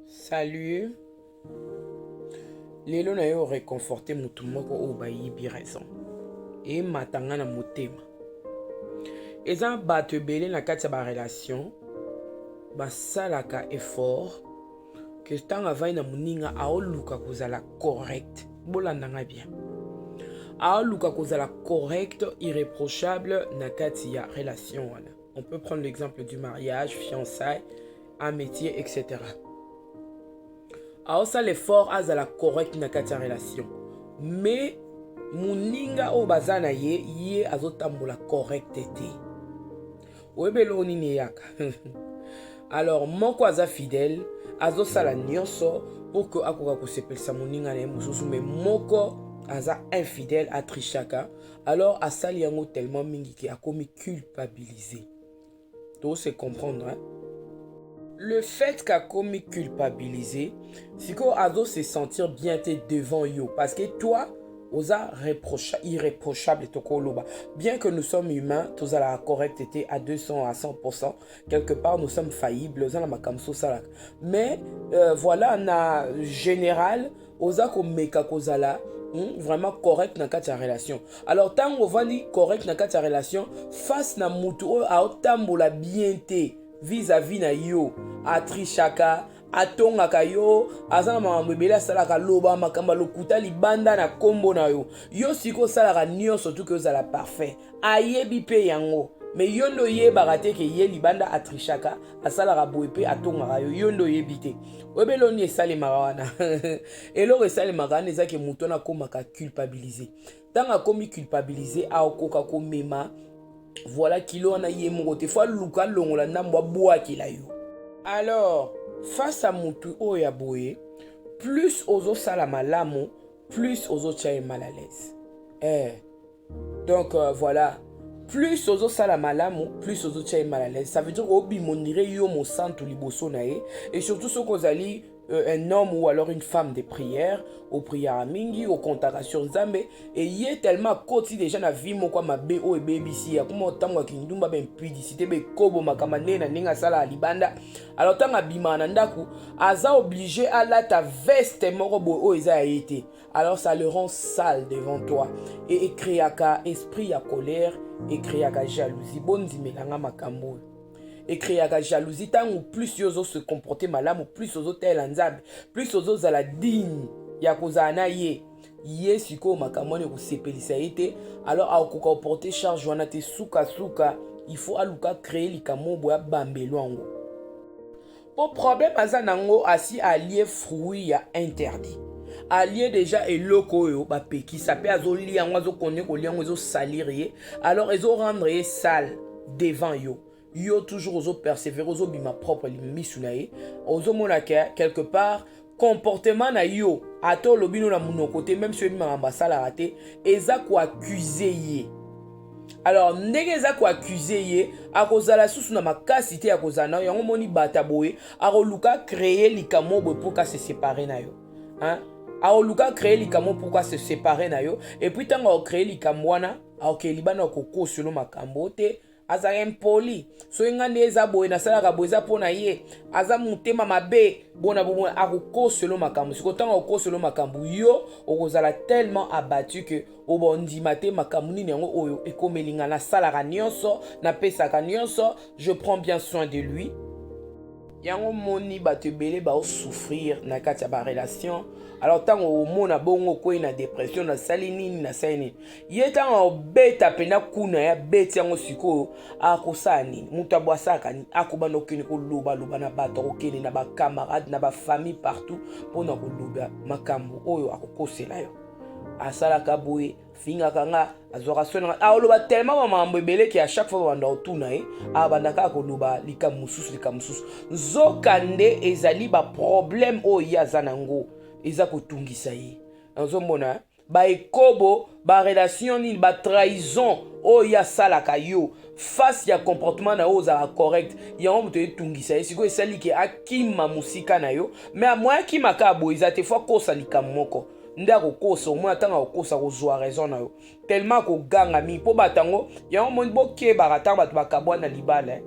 Salut. Lelo na yo réconforter mutu moko oyo bayibi raison. Emata nga na motema. Eza bato ebele na kati ya ba relation basalaka effort que ntango avandi na moninga aoluka kozala correct. Bolanda nga bien. Aoluka kozala correct, irréprochable na kati ya relation wana. On peut prendre l'exemple du mariage, fiançailles, amitié, etc. Aosala effort azala correct na kati ya relation. Mais moninga oyo baza na ye, ye azotambola correct te. Oyebi eloko nini eyaka? Alors moko aza fidèle, azosala nyonso pour que akoka kosepelisa moninga na ye mosusu, mais moko aza infidèle, atrichaka. Alors asali yango tellement mingi ke akomi culpabilisé. To se comprendre, hein? Le fait qu'akomi culpabilisé, sikoyo azo se sentir bien te devant yo, parce que toi oza irréprochable. Tokoloba bien que nous sommes humains, tozalaka correct te à 200 à 100%. Quelque part nous sommes faillibles, oza na makambo so osalaka, mais voilà, na général oza komeka kozala vraiment correct na kati ya relation. Alors ntango ovandi correct na kati ya relation, face na mutu oyo aotambola bien te vis-à-vis na yo, atrichaka, atongaka yo, aza na makambo ebele asalaka, loba makambo ya lokuta libanda na nkombo na yo, yo sikoyo osalaka nyonso tuki ozala parfait, ayebi mpe yango, mais yo nde oyebaka te ke ye libanda atrichaka, asalaka boye mpe atongaka yo. Yo nde oyebi te. Oyebi eloko nini esalemaka wana? Eloko esalemaka wana eza ke moto wana akomaka culpabilisé. Ntango akomi culpabilisé, akoka komema, voilà, kilo wana ye moko te. Faut aluka alongola ndambo, abwakela yo. Alors face à motu oyo ya boye, plus ozosala malamu, plus ozotia ye mal à l'aise. Donc voilà, plus ozosala malamu, plus ozotia ye mal à l'aise. Ça veut dire obima on dirait yo mosantu liboso na ye. Et surtout soki ozali un homme ou alors une femme de prière, opriaka mingi, okontaka sur Nzambe, e ye tellement akoti déjà na vie moko ya mabe oyo ebebisi ye, akoma otangwaki ndumba, baimpudicité, bekobo, makambo ndenge na ndenge asalaka libanda. Alors ntango abimaka na ndako, aza obligé alata veste moko boye oyo eza ya ye te. Alors ça le rend sale devant toi et ecréaka esprit ya colère, ecréaka jalousie. Bondimelanga makambo oyo, ecréaka jalousie. Ntango plus yo ozose comporter malamu, plus ozotalela Nzambe, plus ozozala digne ya kozala na ye, ye sikoyo makambo wana ekosepelisa ye te. Alors akokoka koporter charge wana te. Sukasuka il faut aluka créer likambo boye, abambelo yango, mpo problème aza nango, asi alie fruit ya interdit, alie déjà eloko oyo bapekisa, mpe azolia yango, azokonde kolia yango, ezosalir ye. Alors ezorendre ye sale devant yo. Yo toujours ozopersévérer, ozobima propre misu na ye. Ozomona ke quelque part comportement na yo, ata olobi no na monoko te, même si oyebi makambo asalaka te, eza koaccuser ye. Alors ndenge eza koaccuser ye, akozala susu na makasi te ya kozala na yo. Yango moni bata boye, akoluka créer likambo boye mpo ka se séparer na yo, hein? Akoluka créer likambo mpo se séparer na yo. Et puis ntango akocréer likambo wana, akokee libanda, akokoselo makambo te, azalaka impoli, soki nga nde eza boye, nasalaka boye, eza mpo na ye, aza motema mabe bona bomona. Akokoselo makambo. Sikoyo ntango akokoselo makambo, yo okozala tellement abattu ke obondima te makambo nini yango oyo ekomeli nga. Nasalaka nyonso, napesaka nyonso, je prends bien soin de lui. Yango moni bato ebele baosouffrir na kati ya barelation. Alors ntango omona bongo, okwei na dépression: nasali nini? Nasali nini? Ye ntango obeta mpenza kuna, ye abeti yango. Sikoyo akosala nini? Moto abo asalaka nini? Akobanda kokende kolobaloba na bato, akokende na bacamarade, na bafamille, partout, mpona koloba makambo oyo akokosela yo. Asalaka boye, fingaka nga, azwaka soni nga. Aloba tellement bamakambo ebele ke à chaque fois babanda kotuna ye, abanda kaka koloba likambo mosusu, likambo mosusu. Nzoka nde ezali baproblème oyo ye aza nango, eza kotungisa ye. Nazomona baekobo, barelation nini, batrahison oyo ye asalaka yo face ya comportement na yo ozalaka correct, yango moto etungisa ye. Sikoyo esali ke akima mosika na yo. Mais moyen akima kaka boye eza te. Faut akosa likambo moko nde akokosa. Omona ntango akokosa, kozwa raison na yo, tellement akoganga mingi mpo bato yango. Yango moni, bokebaka ntango bato bakabwani na libala.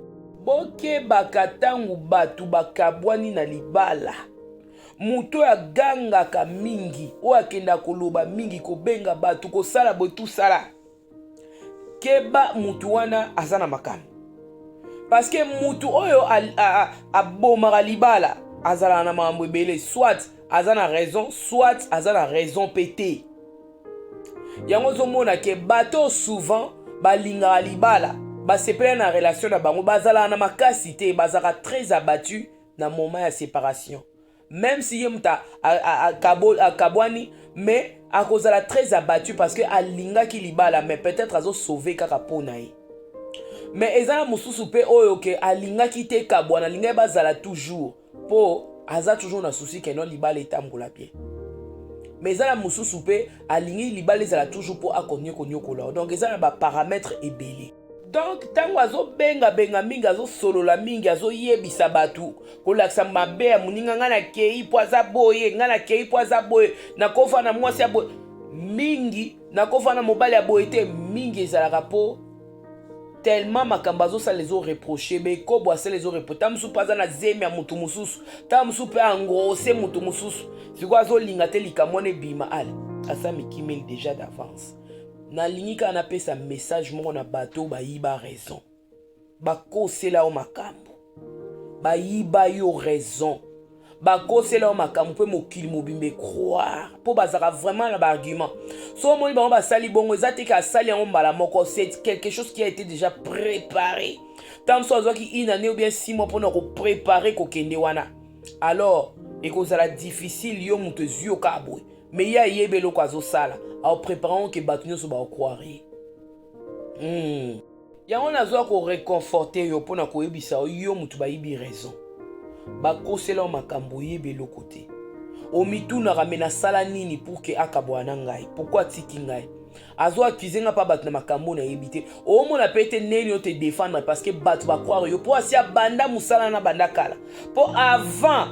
Bokebaka ntango bato bakabwani na libala. Moto oyo agangaka mingi, oyo akendaka koloba mingi, kobenga bato, kosala boye, tusala, keba, mutu wana aza na makambo. Parce que mutu oyo abomaka libala azalaka na makambo ebele, soit aza na raison, soit aza na raison mpe te. Yango ozomona ke bato souvent balingaka libala, basepela na relation na bango, bazalaka na makasi te, bazalaka très abattu na moment ya séparation. Même si ye moto akabwani, mais akozala très abattu parce que alingaki libala, mais peut-être azosauve kaka mpo na ye. Mais eza na mosusu mpe oyo ke alingaki te kabwana, alingaki bazala toujours, mpo aza toujours na souci ke non, libala etambola bien. Mais eza na mosusu mpe alingi libala ezala toujours mpo akontinue konyokola. Donc eza na baparamètre ebele. Donc ntango azobengabenga mingi, azosolola mingi, azoyebisa bato, kolakisa mabe ya moninga: "Ngai nakei mpo aza boye, ngai nakei mpo aza boye, nakofa na mwasi ya boye mingi, nakofa na mobali ya boye te." Mingi ezalaka mpo tellement makambo azosala ezoreproche, bekobo asala ezoreproche. Ta mosusu mpe aza na zemi ya motu mosusu, ta mosusu mpe angrose motu mosusu. Sikoyo azolinga te likambo wana ebima, ale asa mikimeli déjà d'avance. Nalingi kaka napesa message moko na bato bayiba raison, bakosela yo makambo, bayiba yo raison, bakosela yo makambo mpe mokili mobimba ecroire, mpo bazalaka vraiment na baargument. So omoni bango basali bongo, eza te ke asali yango mbala moko, c'est quelque chose qui a été déjà préparé. Ntango mosusu azwaki une année ou bien 6 mois mpona kopréparer kokende wana. Alors ekozala difficile yo moto ezwi yo kaka boye, mais ye ayebi eloko azosala, aoprépare ngo ke bato nyonso baocroire ye. Yango nazwa koreconforte yo mpona koyebisa yo, yo moto bayibi raison, bakosela yo makambo, oyebi eloko te, omitunaka: "Me nasala nini pour ke akabwana na ngai? Pourquoi atiki ngai? Azo accuse nga mpa bato na makambo nayebi te." Omona mpe te ndeni yo te défendre, parce que bato bacroire yo mpo asi abanda mosala na banda kala, mpo avant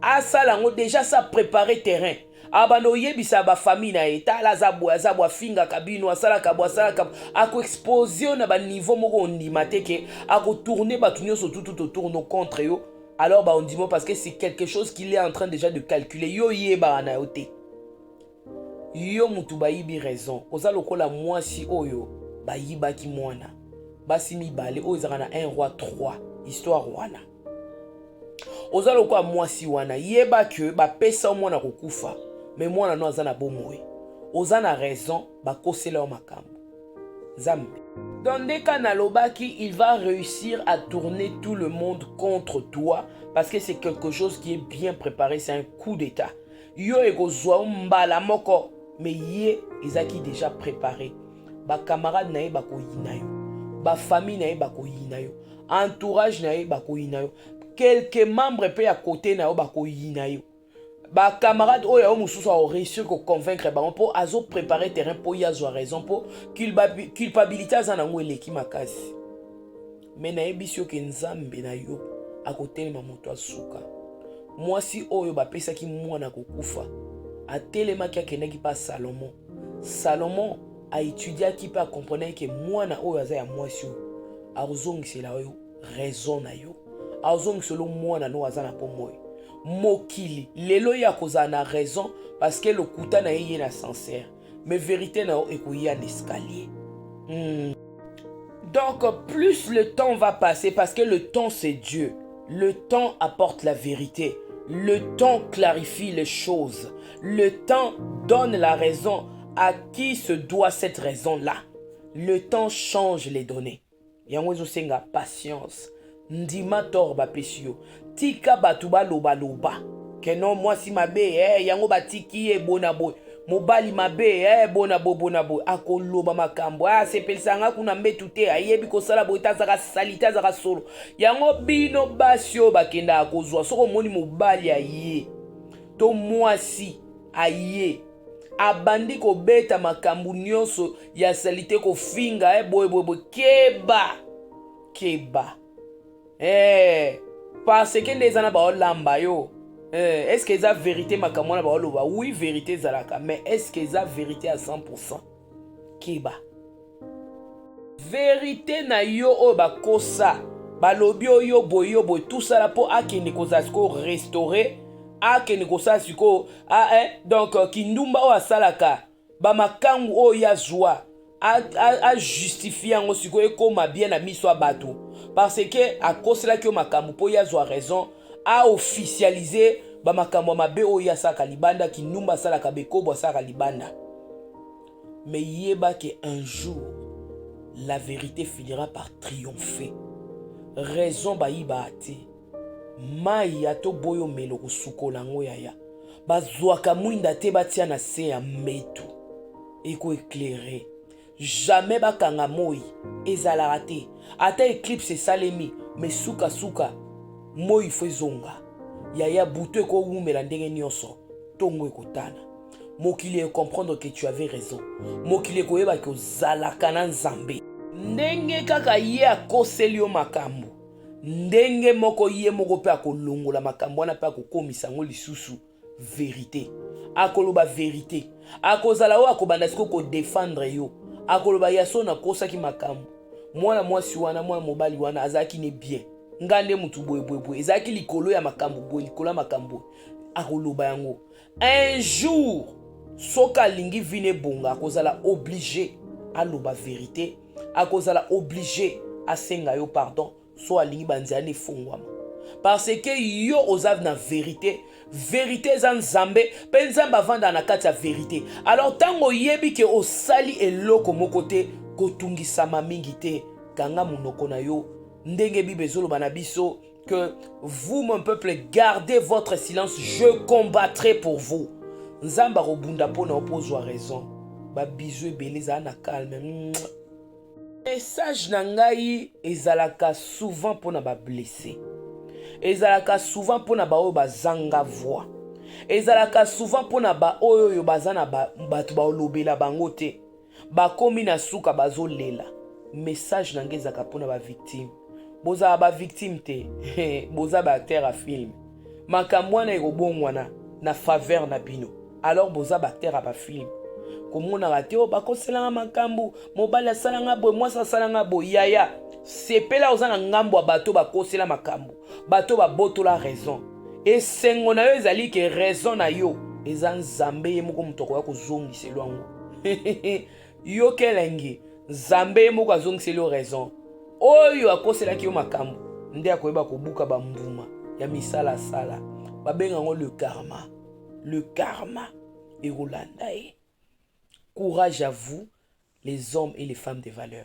asala yango déjà sa préparer terrain, abanda oyebisa bafamille na ye: "Tala, aza boye, aza boye, afingaka bino, asalaka boye, asalaka." Akoexpose yo na baniveau moko ondima te ke akotourne bato nyonso tutu totourne contre yo. Alors baondima parce que c'est quelque chose qu'il est en train déjà de calculer. Yo oyebaka na yo te. Yo mutu bayibi raison, oza lokola mwasi oyo bayibaki mwana. Basi mibale oyo ezalaka na 1 Roi 3, histoire wana, oza lokola mwasi wana. Yeba ke bapesa yo mwana kokufa, me mwana no aza na bomoi. Oza na raison, bakosela yo makambo. Nzambe, donc ndeka nalobaki, il va réussir à tourner tout le monde contre toi parce que c'est quelque chose qui est bien préparé, c'est un coup d'état. Yo ekozwa yo mbala moko, mais ye ezalaki déjà préparé. Bacamarade na ye bakoyina yo, bafamille na ye bakoyina yo, entourage na ye bakoyina yo, quelques membres mpe ya côté na yo bakoyina yo, bacamarade oyo yango mosusu aoréussir koconvaincre bango mpo azoprépare terrain mpo ye azwa raison, mpo culpabilité aza nango eleki makasi. Me nayebisi yo ke Nzambe na yo akotelema moto asuka. Mwasi oyo bapesaki mwana kokufa atelemaki, akendaki mpa Salomon. Salomon aétudiaki mpe akomprenaki ke mwana oyo aza ya mwasi oyo, azongisela yo raison na yo, azongisela mwana no aza na bomoi. Mokili lelo ye akozala na raison parce que lokuta na ye, ye na sincère, mais vérité na yo ekoya na escalier. Donc plus le temps va passer, parce que le temps, c'est Dieu, le temps apporte la vérité, le temps clarifie les choses, le temps donne la raison à qui se doit cette raison là, le temps change les données. Yango ezosenga patience. Ndima tort bapesi yo, tika bato balobaloba keno mwasi mabe, yango batiki ye bona boye, mobali mabe, bona boye, bona boye. Akoloba makambo, asepelisanga kuna mbetu te, ayebi kosala boye te, azaka sali te, azaka solo. Yango bino basi oyo bakendaka kozwa, soki omoni mobali aye to mwasi aye, abandi kobeta makambo nyonso ya sali te, kofinga, boye boye boye, keba, keba, parce que nde eza na baolamba yo. Est ce que eza vérité makambo wana baoloba? Oui, vérité ezalaka, mais est ce que eza vérité à 100? Keba. Vérité na yo oyo bakosa, balobi oyo boye, yo boye, tosala mpo akende kozala sikoyo restauré. Akende kosala sikoyo, eh, donc kindumba oyo asalaka, bamakangu oyo ye azwa, ajustifie yango sikoyo, ekóma bien na miso ya bato, parce que akoselaki yo makambo mpo ye azwa raison, aofficialize bamakambo ya mabe oyo ye asalaka libanda, kindumba asalaka, bekobo asalaka libanda. Mais yeba ke un jour, la vérité finira par triompher. Raison bayibaka te. Mai ata oboyi omela, kosukola yango. Yaya, bazwaka mwinda te batia na se ya mbetu, ekoéclairer jamais. Bakanga moi ezalaka te. Ata éclipse esalemi, mais sukasuka moi faut ezonga. Yaya, butu ekowumela ndenge nyonso, ntongo ekotana. Mokili ecomprendre que tu avais raison. Mokili ekoyebaki ozalaka na Nzambe. Ndenge kaka ye akoseli yo makambo, ndenge moko ye moko mpe akolongola makambo wana mpe akokomisa yango lisusu vérité. Akoloba vérité, akozala oyo akobanda sikoyo kodéfendre yo. Akoloba: "Ya so nakosaki makambo, mwana mwasi wana, mwana mobali wana azalaki ne bien, nga nde motu boyeboyeboye, ezalaki likolo ya makambo boye, likolo ya makambo boye." Akoloba yango un jour. Soki alingi vie ebonga, akozala obligé aloba vérité, akozala obligé asenga yo pardon. So alingi banzela na efongwama, parce que yo oza na vérité. Vérité eza Nzambe, mpe Nzambe avandaka na kati ya vérité. Alors ntango oyebi ke osali eloko moko te, kotungisama mingi te, kanga monoko na yo. Ndenge Bible ezoloba na biso que vous, mon peuple, gardez votre silence, je combattrai pour vous. Nzambe akobunda mpo na yo mpo ozwa raison. Babisous ebele, ezala na calme. Message na ngai ezalaka souvent mpona bablessés, ezalaka souvent mpona baoyo bazanga voix, ezalaka souvent mpona baoyo oyo baza na bato balobela bango te, bakomi na suka, bazolela. Message na ngai ezalaka mpona bavictime. Bozala bavictime te, boza baacteur ya film. Makambo wana ekobongwana na faveur na bino. Alors boza baacteur ya bafilm, komonaka te oyo bakoselanga makambo, mobali asalanga boye, mwasi asalanga boye. Yaya, sepela, oza na ngambo ya bato bakosela makambo, bato babotola raison. Esengo na yo ezali ke raison na yo eza Nzambe ye moko moto akoya kozongisela yango. Yoka elengi, Nzambe ye moko azongiseli yo raison. Oyo akoselaki yo makambo nde akoyeba kobuka bambuma ya misala asala. Babenga yango le karma. Le karma ekolanda ye. Courage à vous, les hommes et les femmes de valeur.